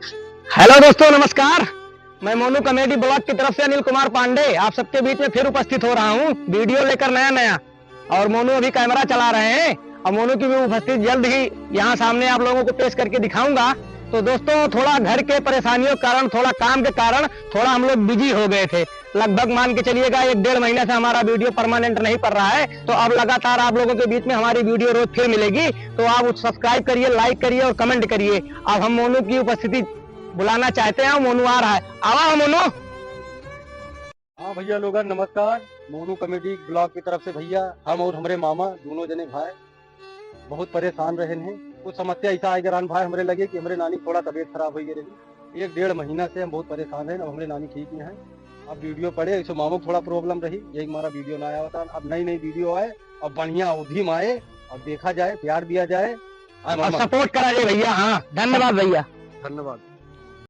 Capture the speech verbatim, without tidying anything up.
हेलो दोस्तों, नमस्कार। मैं मोनू कॉमेडी ब्लॉग की तरफ से अनिल कुमार पांडे आप सबके बीच में फिर उपस्थित हो रहा हूँ वीडियो लेकर नया नया। और मोनू अभी कैमरा चला रहे हैं और मोनू की भी उपस्थिति जल्द ही यहाँ सामने आप लोगों को पेश करके दिखाऊंगा। तो दोस्तों, थोड़ा घर के परेशानियों के कारण, थोड़ा काम के कारण थोड़ा हम लोग बिजी हो गए थे। लगभग मान के चलिएगा, एक डेढ़ महीना से हमारा वीडियो परमानेंट नहीं पड़ रहा है। तो अब लगातार आप लोगों के बीच में हमारी वीडियो रोज फिर मिलेगी। तो आप सब्सक्राइब करिए, लाइक करिए और कमेंट करिए। अब हम मोनू की उपस्थिति बुलाना चाहते हैं। मोनू आ रहा है, आवा हो मोनू। हाँ भैया लोगन, नमस्कार। मोनू कॉमेडी ब्लॉग की तरफ से भैया, हम और हमरे मामा दोनों जने भाई बहुत परेशान रहन हैं। कुछ समस्या ऐसा आए रहन भाई हमरे लगे कि हमरे नानी थोड़ा तबीयत खराब होइ गए रही। एक डेढ़ महीना से हम बहुत परेशान हैं। अब हमरे नानी ठीक नहीं है। अब वीडियो पड़े, ऐसे मामू को थोड़ा प्रॉब्लम रही, यही हमारा वीडियो ना आया होता। अब नई नई वीडियो आए, अब बढ़िया अवधि में आए, अब देखा जाए, प्यार दिया जाए। हाँ और मामा। सपोर्ट करा जाए भैया। हाँ, धन्यवाद भैया। धन्यवाद।